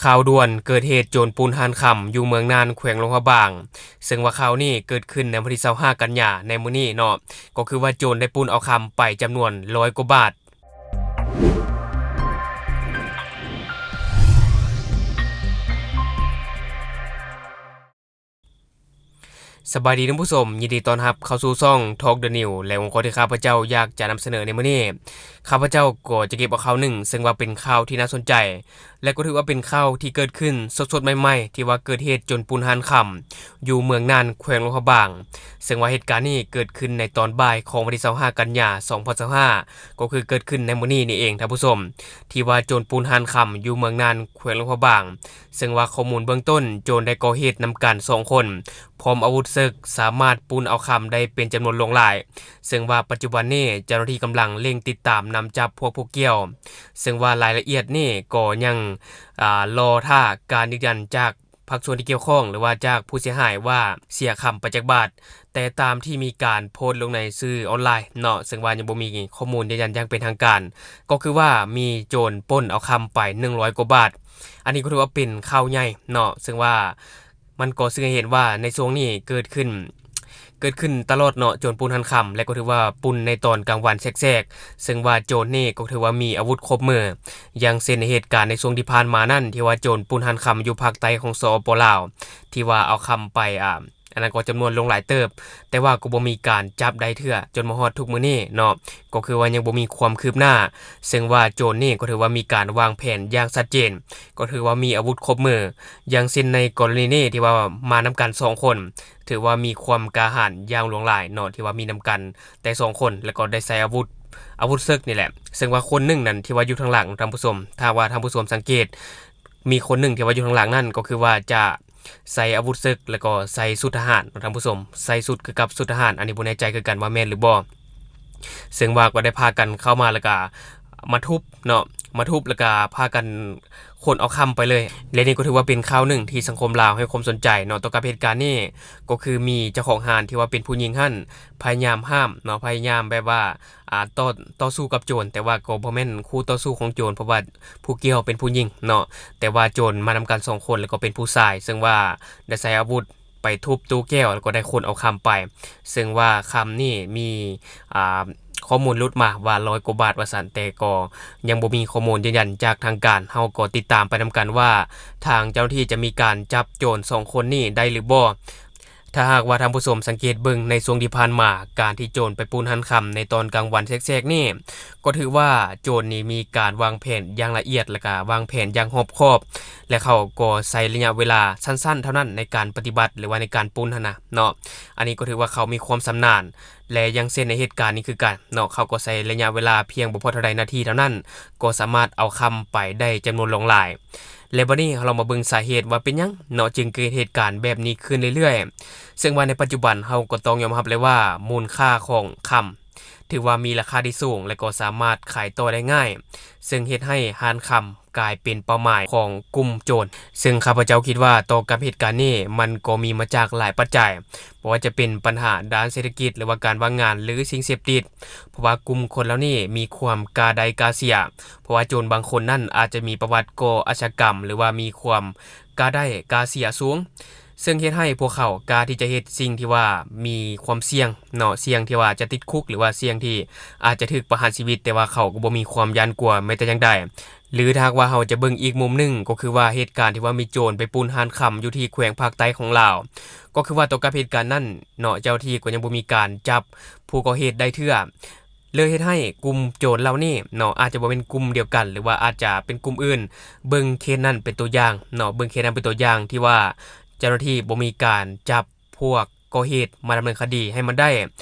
ຂ່າວດ່ວນເກີດເຫດໂຈນປຸ້ນຮ້ານຄຳຢູ່ເມືອງນານ ແຂວງຫຼວງພະບາງ, ເຊິ່ງວ່າຂ່າວນີ້ເກີດຂຶ້ນໃນວັນທີຊາວຫ້າກັນຍາໃນມື້ນີ້ເນາະ, ກໍຄືວ່າໂຈນໄດ້ປຸ້ນເອົາຄຳໄປຈຳນວນຮ້ອຍກວ່າບາດ. ສະບາຍດີທ່ານຜູ້ຊົມ, ຍິນດີຕ້ອນຮັບເຂົ້າສູ່ຊ່ອງ Talk the News ແລະ ຫົວຂໍ້ທີ່ຂ້າພະເຈົ້າຢາກຈະນຳສະເໜີໃນມື້ນີ້, ຂ້າພະເຈົ້າກໍຈະເກັບເອົາຂ່າວໜຶ່ງ ເຊິ່ງວ່າເປັນຂ່າວທີ່ໜ້າສົນໃຈ ແລະ ກໍຖືວ່າເປັນຂ່າວທີ່ເກີດຂຶ້ນສົດໆໃໝ່ໆ ທີ່ວ່າເກີດເຫດໂຈນປຸ້ນຮ້ານຄຳຢູ່ເມືອງນານ ແຂວງຫຼວງພະບາງ, ເຊິ່ງວ່າເຫດການນີ້ເກີດຂຶ້ນໃນຕອນບ່າຍຂອງວັນທີຊາວຫ້າກັນຍາສອງພັນຊາວຫ້າ ກໍຄືເກີດຂຶ້ນໃນມື້ນີ້ນີ້ເອງທ່ານຜູ້ຊົມ, ທີ່ວ່າໂຈນປຸ້ນຮ້ານຄຳຢູ່ເມືອງນານ ແຂວງຫຼວງພະບາງ, ເຊິ່ງວ່າຂໍ້ມູນເບື້ອງຕົ້ນ ໂຈນໄດ້ກໍ່ເຫດນຳກັນສອງຄົນ ພ້ອມອາວຸດເສິກ ສາມາດປຸ້ນເອົາຄຳໄດ້ເປັນຈຳນວນຫຼວງຫຼາຍ, ເຊິ່ງວ່າປັດຈຸບັນນີ້ເຈົ້າໜ້າທີ່ກຳລັງເລັ່ງຕິດຕາມນຳຈັບພວກຜູ້ກ່ຽວ, ເຊິ່ງວ່າລາຍລະອຽດນີ້ກໍຍັງ ອ່າ ລໍຖ້າການຢືນຢັນຈາກພາກສ່ວນທີ່ກ່ຽວຂ້ອງ ຫຼືວ່າຈາກຜູ້ເສຍຫາຍວ່າເສຍຄຳໄປຈັກບາດ, ແຕ່ຕາມທີ່ມີການໂພສລົງໃນສື່ອອນລາຍເນາະ, ເຊິ່ງວ່າຍັງບໍ່ມີຂໍ້ມູນຢືນຢັນຢ່າງເປັນທາງການ, ກໍຄືວ່າມີໂຈນປຸ້ນເອົາຄຳໄປໜຶ່ງຮ້ອຍກວ່າບາດ. ອັນນີ້ກໍຖືວ່າເປັນຂ່າວໃຫຍ່ເນາະ, ເຊິ່ງວ່າ ມັນກໍສື່ໃຫ້ເຫັນວ່າໃນຊ່ວງນີ້ເກີດຂຶ້ນ ເກີດຂຶ້ນຕະຫຼອດເນາະ, ໂຈນປຸ້ນຮ້ານຄຳ ແລະ ກໍຖືວ່າປຸ້ນໃນຕອນກາງວັນແສກໆ, ເຊິ່ງວ່າໂຈນນີ້ກໍຖືວ່າມີອາວຸດຄົບມື, ຢ່າງເຊັ່ນໃນເຫດການໃນຊ່ວງທີ່ຜ່ານມານັ້ນ ທີ່ວ່າໂຈນປຸ້ນຮ້ານຄຳຢູ່ພາກໃຕ້ຂອງ ສປປ ລາວ ທີ່ວ່າເອົາຄຳໄປ ອາ ອັນນັ້ນກໍຈຳນວນຫຼວງຫຼາຍເຕີບ, ແຕ່ວ່າກໍບໍ່ມີການຈັບໄດ້ເທື່ອ ຈົນມາຮອດທຸກມື້ນີ້ເນາະ, ກໍຄືວ່າຍັງບໍ່ມີຄວາມຄືບໜ້າ, ເຊິ່ງວ່າໂຈນນີ້ກໍຖືວ່າມີການວາງແຜນຢ່າງຊັດເຈນ, ກໍຖືວ່າມີອາວຸດຄົບມື, ຢ່າງເຊັ່ນໃນກໍລະນີນີ້ທີ່ວ່າມານຳກັນສອງຄົນ ຖືວ່າມີຄວາມກ້າຫານຢ່າງຫຼວງຫຼາຍເນາະ, ທີ່ວ່າມີນຳກັນແຕ່ສອງຄົນ ແລ້ວກໍໄດ້ໃຊ້ອາວຸດ ອາວຸດເສິກນີ້ແຫຼະ, ເຊິ່ງວ່າຄົນໜຶ່ງນັ້ນທີ່ວ່າຢູ່ທາງຫຼັງທ່ານຜູ້ຊົມ, ຖ້າວ່າທ່ານຜູ້ຊົມສັງເກດ ມີຄົນໜຶ່ງທີ່ວ່າຢູ່ທາງຫຼັງນັ້ນ ກໍຄືວ່າຈະໃສ່ອາວຸດເສິກ ແລ້ວກໍໃສ່ຊຸດທະຫານເນາະທ່ານຜູ້ຊົມ, ໃສ່ຊຸດຄືກັບຊຸດທະຫານ, ອັນນີ້ບໍ່ແນ່ໃຈຄືກັນວ່າແມ່ນຫຼືບໍ່. ເຊິ່ງວ່າກໍໄດ້ພາກັນເຂົ້າມາ ແລ້ວກະມາທຸບເນາະ, ມາທຸບ ແລ້ວກະພາກັນຂົນເອົາຄຳໄປເລີຍ. ແລະ ນີ້ກໍຖືວ່າເປັນຂ່າວໜຶ່ງທີ່ສັງຄົມລາວໃຫ້ຄວາມສົນໃຈເນາະ ຕໍ່ກັບເຫດການນີ້, ກໍຄືມີເຈົ້າຂອງຮ້ານທີ່ວ່າເປັນຜູ້ຍິງຫັ້ນ ພະຍາຍາມຫ້າມເນາະ, ພະຍາຍາມແບບວ່າ ອ່າ ຕໍ່ ຕໍ່ສູ້ກັບໂຈນ, ແຕ່ວ່າກໍບໍ່ແມ່ນຄູ່ຕໍ່ສູ້ຂອງໂຈນ ເພາະວ່າຜູ້ກ່ຽວເປັນຜູ້ຍິງເນາະ, ແຕ່ວ່າໂຈນມານຳກັນສອງຄົນ ແລ້ວກໍເປັນຜູ້ຊາຍ, ເຊິ່ງວ່າໄດ້ໃຊ້ອາວຸດໄປທຸບຕູ້ແກ້ວ ແລ້ວກໍໄດ້ຂົນເອົາຄຳໄປ, ເຊິ່ງວ່າຄຳນີ້ມີ ອ່າ ຂໍ້ມູນຫຼຸດມາວ່າຮ້ອຍກວ່າບາດວ່າຊັ້ນ, ແຕ່ກໍຍັງບໍ່ມີຂໍ້ມູນຢືນຢັນຈາກທາງການ. ເຮົາກໍຕິດຕາມໄປນຳກັນວ່າ ທາງເຈົ້າໜ້າທີ່ຈະມີການຈັບໂຈນສອງຄົນນີ້ໄດ້ຫຼືບໍ່. ຖ້າຫາກວ່າທ່ານຜູ້ຊົມສັງເກດເບິ່ງໃນຊ່ວງທີ່ຜ່ານມາ, ການທີ່ໂຈນໄປປຸ້ນຮ້ານຄຳໃນຕອນກາງວັນແສກໆນີ້ ກໍຖືວ່າໂຈນນີ້ມີການວາງແຜນຢ່າງລະອຽດ ແລ້ວກະວາງແຜນຢ່າງຮອບຄອບ, ແລະ ເຂົາກໍໃຊ້ໄລຍະເວລາສັ້ນໆເທົ່ານັ້ນໃນການປະຕິບັດ ຫຼືວ່າໃນການປຸ້ນຫັ້ນນະເນາະ. ອັນນີ້ກໍຖືວ່າເຂົາມີຄວາມຊຳນານ, ແລະ ຢ່າງເຊັ່ນໃນເຫດການນີ້ຄືກັນເນາະ, ເຂົາກໍໃຊ້ໄລຍະເວລາພຽງບໍ່ພໍເທົ່າໃດນາທີເທົ່ານັ້ນ ກໍສາມາດເອົາຄຳໄປໄດ້ຈຳນວນຫຼວງຫຼາຍ. ແລະ ບັດນີ້ເຮົາລອງມາເບິ່ງສາເຫດວ່າເປັນຫຍັງເນາະ ຈຶ່ງເກີດເຫດການແບບນີ້ຂຶ້ນເລື້ອຍໆ. ເຊິ່ງວ່າໃນປັດຈຸບັນເຮົາກໍຕ້ອງຍອມຮັບເລີຍວ່າ ມູນຄ່າຂອງຄຳຖືວ່າມີລາຄາທີ່ສູງ ແລະ ກໍສາມາດຂາຍຕໍ່ໄດ້ງ່າຍ, ເຊິ່ງເຮັດໃຫ້ຮ້ານຄຳກາຍເປັນເປົ້າໝາຍຂອງກຸ່ມໂຈນ. ເຊິ່ງຂ້າພະເຈົ້າຄິດວ່າຕໍ່ກັບເຫດການນີ້ ມັນກໍມີມາຈາກຫຼາຍປັດໄຈ, ບໍ່ວ່າຈະເປັນບັນຫາດ້ານເສດຖະກິດ ຫຼືວ່າການວ່າງງານ ຫຼື ສິ່ງເສບຕິດ, ເພາະວ່າກຸ່ມຄົນເຫຼົ່ານີ້ມີຄວາມກ້າໄດ້ກ້າເສຍ, ເພາະວ່າໂຈນບາງຄົນນັ້ນອາດຈະມີປະຫວັດກໍ່ອາຊະຍາກຳ ຫຼືວ່າມີຄວາມກ້າໄດ້ກ້າເສຍສູງ, ເຊິ່ງເຮັດໃຫ້ພວກເຂົາກ້າທີ່ຈະເຮັດສິ່ງທີ່ວ່າມີຄວາມສ່ຽງເນາະ, ສ່ຽງທີ່ວ່າຈະຕິດຄຸກ ຫຼືວ່າສ່ຽງທີ່ອາດຈະຖືກປະຫານຊີວິດ, ແຕ່ວ່າເຂົາກໍບໍ່ມີຄວາມຢ້ານກົວແມ້ແຕ່ຢ່າງໃດ. ຫຼືຖ້າຫາກວ່າເຮົາຈະເບິ່ງອີກມຸມໜຶ່ງ, ກໍຄືວ່າເຫດການທີ່ວ່າມີໂຈນໄປປຸ້ນຮ້ານຄຳຢູ່ທີ່ແຂວງພາກໃຕ້ຂອງລາວ, ກໍຄືວ່າຕໍ່ກັບເຫດການນັ້ນເນາະ, ເຈົ້າໜ້າທີ່ກໍຍັງບໍ່ມີການຈັບຜູ້ກໍ່ເຫດໄດ້ເທື່ອ. ເລີຍເຮັດໃຫ້ກຸ່ມໂຈນເຫຼົ່ານີ້ເນາະ ອາດຈະບໍ່ແມ່ນກຸ່ມດຽວກັນ ຫຼືວ່າອາດຈະເປັນກຸ່ມອື່ນ. ເບິ່ງເຄສນັ້ນເປັນຕົວຢ່າງເນາະ, ເບິ່ງເຄສນັ້ນເປັນຕົວຢ່າງທີ່ວ່າເຈົ້າໜ້າທີ່ບໍ່ມີການຈັບພວກກໍ່ເຫດມາດຳເນີນຄະດີໃຫ້ມັນໄດ້.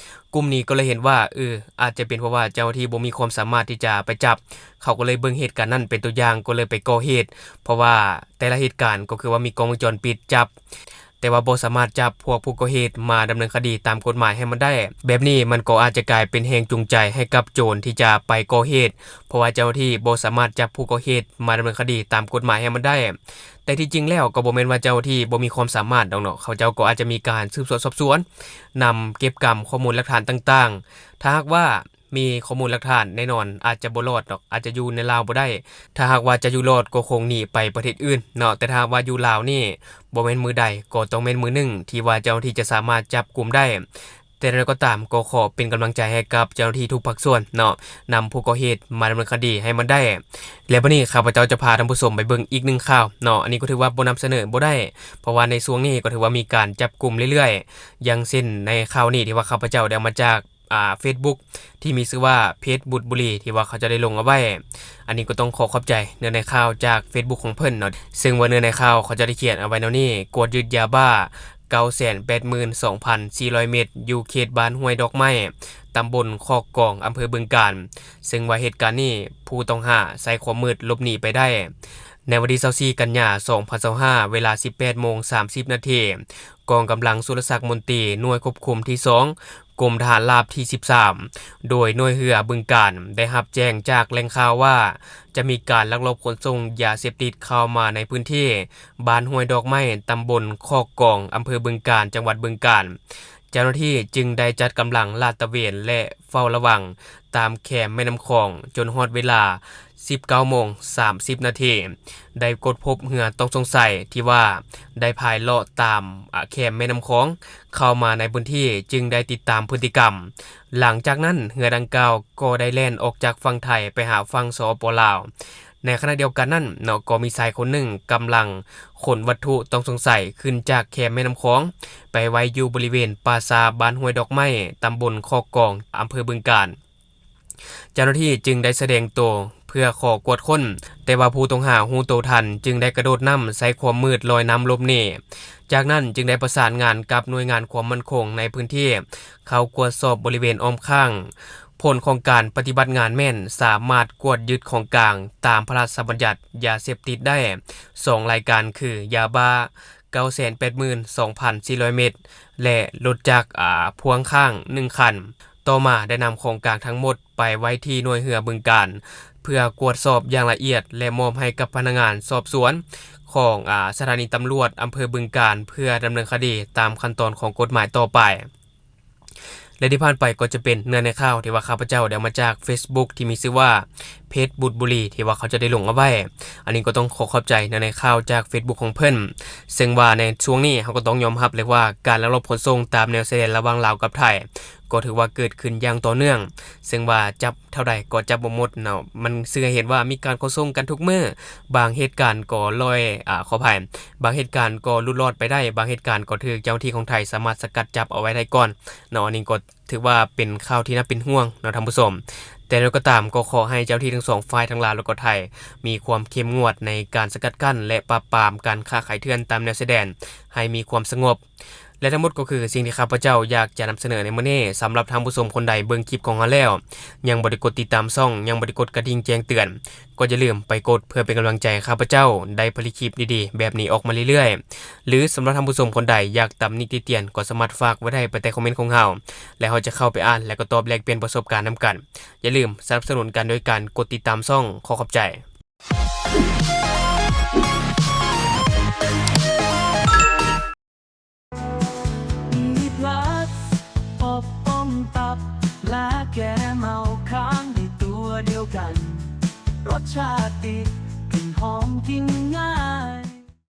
ກຸ່ມນີ້ກໍເລີຍເຫັນວ່າ ເອີ ອາດຈະເປັນເພາະວ່າເຈົ້າໜ້າທີ່ບໍ່ມີຄວາມສາມາດທີ່ຈະໄປຈັບ, ເຂົາກໍເລີຍເບິ່ງເຫດການນັ້ນເປັນຕົວຢ່າງ ກໍເລີຍໄປກໍ່ເຫດ, ເພາະວ່າແຕ່ລະເຫດການກໍຄືວ່າມີກ້ອງວົງຈອນປິດຈັບ ແຕ່ວ່າບໍ່ສາມາດຈັບພວກຜູ້ກໍ່ເຫດມາດຳເນີນຄະດີຕາມກົດໝາຍໃຫ້ມັນໄດ້. ແບບນີ້ມັນກໍອາດຈະກາຍເປັນແຮງຈູງໃຈໃຫ້ກັບໂຈນທີ່ຈະໄປກໍ່ເຫດ, ເພາະວ່າເຈົ້າໜ້າທີ່ບໍ່ສາມາດຈັບຜູ້ກໍ່ເຫດມາດຳເນີນຄະດີຕາມກົດໝາຍໃຫ້ມັນໄດ້. ແຕ່ທີ່ຈິງແລ້ວກໍບໍ່ແມ່ນວ່າເຈົ້າໜ້າທີ່ບໍ່ມີຄວາມສາມາດດອກເນາະ, ເຂົາເຈົ້າກໍອາດຈະມີການສືບສວນສອບສວນ, ນຳເກັບກຳຂໍ້ມູນຫຼັກຖານຕ່າງໆ. ຖ້າຫາກວ່າ ມີຂໍ້ມູນຫຼັກຖານແນ່ນອນ ອາດຈະບໍ່ລອດດອກ ອາດຈະຢູ່ໃນລາວບໍ່ໄດ້. ຖ້າຫາກວ່າຈະຢູ່ລອດກໍຄົງໜີໄປປະເທດອື່ນເນາະ, ແຕ່ຖ້າຫາກວ່າຢູ່ລາວນີ້ ບໍ່ແມ່ນມື້ໃດກໍຕ້ອງແມ່ນມື້ໜຶ່ງທີ່ວ່າເຈົ້າໜ້າທີ່ຈະສາມາດຈັບກຸມໄດ້. ແຕ່ຢ່າງໃດກໍຕາມ ກໍຂໍເປັນກຳລັງໃຈໃຫ້ກັບເຈົ້າໜ້າທີ່ທຸກພາກສ່ວນເນາະ, ນຳຜູ້ກໍ່ເຫດມາດຳເນີນຄະດີໃຫ້ມັນໄດ້. ແລະ ບັດນີ້ຂ້າພະເຈົ້າຈະພາທ່ານຜູ້ຊົມໄປເບິ່ງອີກໜຶ່ງຂ່າວເນາະ, ອັນນີ້ກໍຖືວ່າບໍ່ນຳສະເໜີບໍ່ໄດ້ ເພາະວ່າໃນຊ່ວງນີ້ກໍຖືວ່າມີການຈັບກຸມເລື້ອຍໆ ຢ່າງເຊັ່ນໃນຂ່າວນີ້ທີ່ວ່າຂ້າພະເຈົ້າໄດ້ເອົາມາຈາກ ອ່າ ເຟສບຸກ ທີ່ມີຊື່ວ່າເພຈບຸດບຸລີ ທີ່ວ່າເຂົາເຈົ້າໄດ້ລົງເອົາໄວ້. ອັນນີ້ກໍຕ້ອງຂໍຂອບໃຈເນື້ອໃນຂ່າວຈາກເຟສບຸກຂອງເພິ່ນເນາະ, ເຊິ່ງວ່າເນື້ອໃນຂ່າວເຂົາເຈົ້າໄດ້ຂຽນເອົາໄວ້ແນວນີ້: ກວດຍຶດຢາບ້າ ເກົ້າແສນແປດໝື່ນສອງພັນສີ່ຮ້ອຍເມັດ ຢູ່ເຂດບ້ານຫ້ວຍດອກໄມ້ ຕຳບົນຄອກກອງ ອຳເພີບຶງການ. ເຊິ່ງວ່າເຫດການນີ້ ຜູ້ຕ້ອງຫາໃຊ້ຄວາມມືດຫຼົບໜີໄປໄດ້. ໃນວັນທີຊາວສີ່ ກັນຍາ ສອງພັນຊາວຫ້າ ເວລາ ສິບແປດໂມງ ສາມສິບນາທີ ກອງກຳລັງສຸລະສັກມົນຕີ ໜ່ວຍຄວບຄຸມທີສອງ ກົມທະຫານລາບທີສິບສາມ ໂດຍໜ່ວຍເຮືອບຶງການ ໄດ້ຮັບແຈ້ງຈາກແຫຼ່ງຂ່າວວ່າ ຈະມີການລັກລອບຂົນສົ່ງຢາເສບຕິດເຂົ້າມາໃນພື້ນທີ່ບ້ານຫ້ວຍດອກໄມ້ ຕຳບົນຄອກກອງ ອຳເພີບຶງການ ຈັງຫວັດບຶງການ. ເຈົ້າໜ້າທີ່ຈຶ່ງໄດ້ຈັດກຳລັງລາດຕະເວນ ແລະ ເຝົ້າລະວັງຕາມແຄມແມ່ນ້ຳຂອງ ຈົນຮອດເວລາ ສິບເກົ້າໂມງ ສາມສິບນາທີ ໄດ້ກວດພົບເຮືອຕ້ອງສົງໄສທີ່ວ່າໄດ້ພາຍເລາະຕາມ ອາ ແຄມແມ່ນ້ຳຂອງ ເຂົ້າມາໃນພື້ນທີ່ ຈຶ່ງໄດ້ຕິດຕາມພຶດຕິກຳ. ຫຼັງຈາກນັ້ນ ເຮືອດັ່ງກ່າວກໍໄດ້ແລ່ນອອກຈາກຝັ່ງໄທໄປຫາຝັ່ງ ສປປ ລາວ. ໃນຂະນະດຽວກັນນັ້ນເນາະ ກໍມີຊາຍຄົນໜຶ່ງກຳລັງຂົນວັດຖຸຕ້ອງສົງໄສຂຶ້ນຈາກແຄມແມ່ນ້ຳຂອງ ໄປໄວ້ຢູ່ບໍລິເວນປ່າຊ້າບ້ານຫ້ວຍດອກໄມ້ ຕຳບົນຄອກກອງ ອຳເພີບຶງການ. ເຈົ້າໜ້າທີ່ຈຶ່ງໄດ້ສະແດງໂຕເພື່ອຂໍກວດຄົ້ນ, ແຕ່ວ່າຜູ້ຕ້ອງຫາຮູ້ໂຕທັນ ຈຶ່ງໄດ້ກະໂດດນ້ຳໃສ່ຄວາມມືດລອຍນ້ຳຫຼົບໜີ. ຈາກນັ້ນຈຶ່ງໄດ້ປະສານງານກັບໜ່ວຍງານຄວາມໝັ້ນຄົງໃນພື້ນທີ່ ເຂົ້າກວດສອບບໍລິເວນອ້ອມຂ້າງ. ຜົນຂອງການປະຕິບັດງານແມ່ນສາມາດກວດຍຶດຂອງກາງຕາມພະລາຊະບັນຍັດຢາເສບຕິດໄດ້ສອງລາຍການ ຄື ຢາບ້າ ເກົ້າແສນແປດໝື່ນສອງພັນສີ່ຮ້ອຍເມັດ ແລະ ລົດຈັກ ອາ ພ່ວງຂ້າງໜຶ່ງຄັນ. ຕໍ່ມາໄດ້ນຳຂອງກາງທັງໝົດໄປໄວ້ທີ່ໜ່ວຍເຮືອບຶງການ ເພື່ອກວດສອບຢ່າງລະອຽດ ແລະ ມອບໃຫ້ກັບພະນັກງານສອບສວນຂອງ ອາ ສະຖານີຕຳຫຼວດອຳເພີບຶງການ ເພື່ອດຳເນີນຄະດີຕາມຂັ້ນຕອນຂອງກົດໝາຍຕໍ່ໄປ. ແລະ ທີ່ຜ່ານໄປກໍຈະເປັນເນື້ອໃນຂ່າວທີ່ວ່າຂ້າພະເຈົ້າໄດ້ເອົາມາຈາກເຟສບຸກທີ່ມີຊື່ວ່າເພຈບຸດບຸລີ ທີ່ວ່າເຂົາເຈົ້າໄດ້ລົງເອົາໄວ້. ອັນນີ້ກໍຕ້ອງຂໍຂອບໃຈເນື້ອໃນຂ່າວຈາກເຟສບຸກຂອງເພິ່ນ, ເຊິ່ງວ່າໃນຊ່ວງນີ້ເຮົາກໍຕ້ອງຍອມຮັບເລີຍວ່າ ການລັກລອບຂົນສົ່ງຕາມແນວຊາຍແດນລະຫວ່າງລາວກັບໄທ ກໍຖືວ່າເກີດຂຶ້ນຢ່າງຕໍ່ເນື່ອງ, ເຊິ່ງວ່າຈັບເທົ່າໃດກໍຈັບບໍ່ໝົດເນາະ. ມັນຊື່ໃຫ້ເຫັນວ່າມີການຂົນສົ່ງກັນທຸກມື້, ບາງເຫດການກໍລອຍ ອາ ຂໍອະໄພ ບາງເຫດການກໍຫຼຸດລອດໄປໄດ້, ບາງເຫດການກໍຖືກເຈົ້າໜ້າທີ່ຂອງໄທສາມາດສະກັດຈັບເອົາໄວ້ໄດ້ກ່ອນເນາະ. ອັນນີ້ກໍຖືວ່າເປັນຂ່າວທີ່ໜ້າເປັນຫ່ວງເນາະທ່ານຜູ້ຊົມ. ແຕ່ໃດກໍຕາມ ກໍຂໍໃຫ້ເຈົ້າໜ້າທີ່ທັງສອງຝ່າຍ ທັງລາວ ແລະ ກໍໄທ ມີຄວາມເຂັ້ມງວດໃນການສະກັດກັ້ນ ແລະ ປາບປາມການຄ້າຂາຍເຖື່ອນຕາມແນວຊາຍແດນໃຫ້ມີຄວາມສະຫງົບ. ແລະ ທັງໝົດກໍຄືສິ່ງທີ່ຂ້າພະເຈົ້າຢາກຈະນຳສະເໜີໃນມື້ນີ້. ສຳລັບທ່ານຜູ້ຊົມຄົນໃດເບິ່ງຄລິບຂອງເຮົາແລ້ວ ຍັງບໍ່ໄດ້ກົດຕິດຕາມຊ່ອງ, ຍັງບໍ່ໄດ້ກົດກະດິ່ງແຈ້ງເຕືອນ, ກໍຢ່າລືມໄປກົດເພື່ອເປັນກຳລັງໃຈໃຫ້ຂ້າພະເຈົ້າໄດ້ຜະລິດຄລິບດີໆແບບນີ້ອອກມາເລື້ອຍໆ. ຫຼື ສຳລັບທ່ານຜູ້ຊົມຄົນໃດຢາກຕຳໜິຕິຕຽນ ກໍສາມາດຝາກໄວ້ໄດ້ພາຍໃຕ້ຄອມເມັນຂອງເຮົາ ແລະ ເຮົາຈະເຂົ້າໄປອ່ານ ແລະ ກໍຕອບແລກປ່ຽນປະສົບການນຳກັນ. ຢ່າລືມສະໜັບສະໜູນກັນໂດຍການກົດຕິດຕາມຊ່ອງ. ຂໍຂອບໃຈ. ມີພລັສ ອົບອົມຕັບ ແລະ ແກ້ເມົາຄ້າງໃນຕົວດຽວກັນ. ລົດຊາດດີ ກິ່ນຫອມກິນງ່າຍ.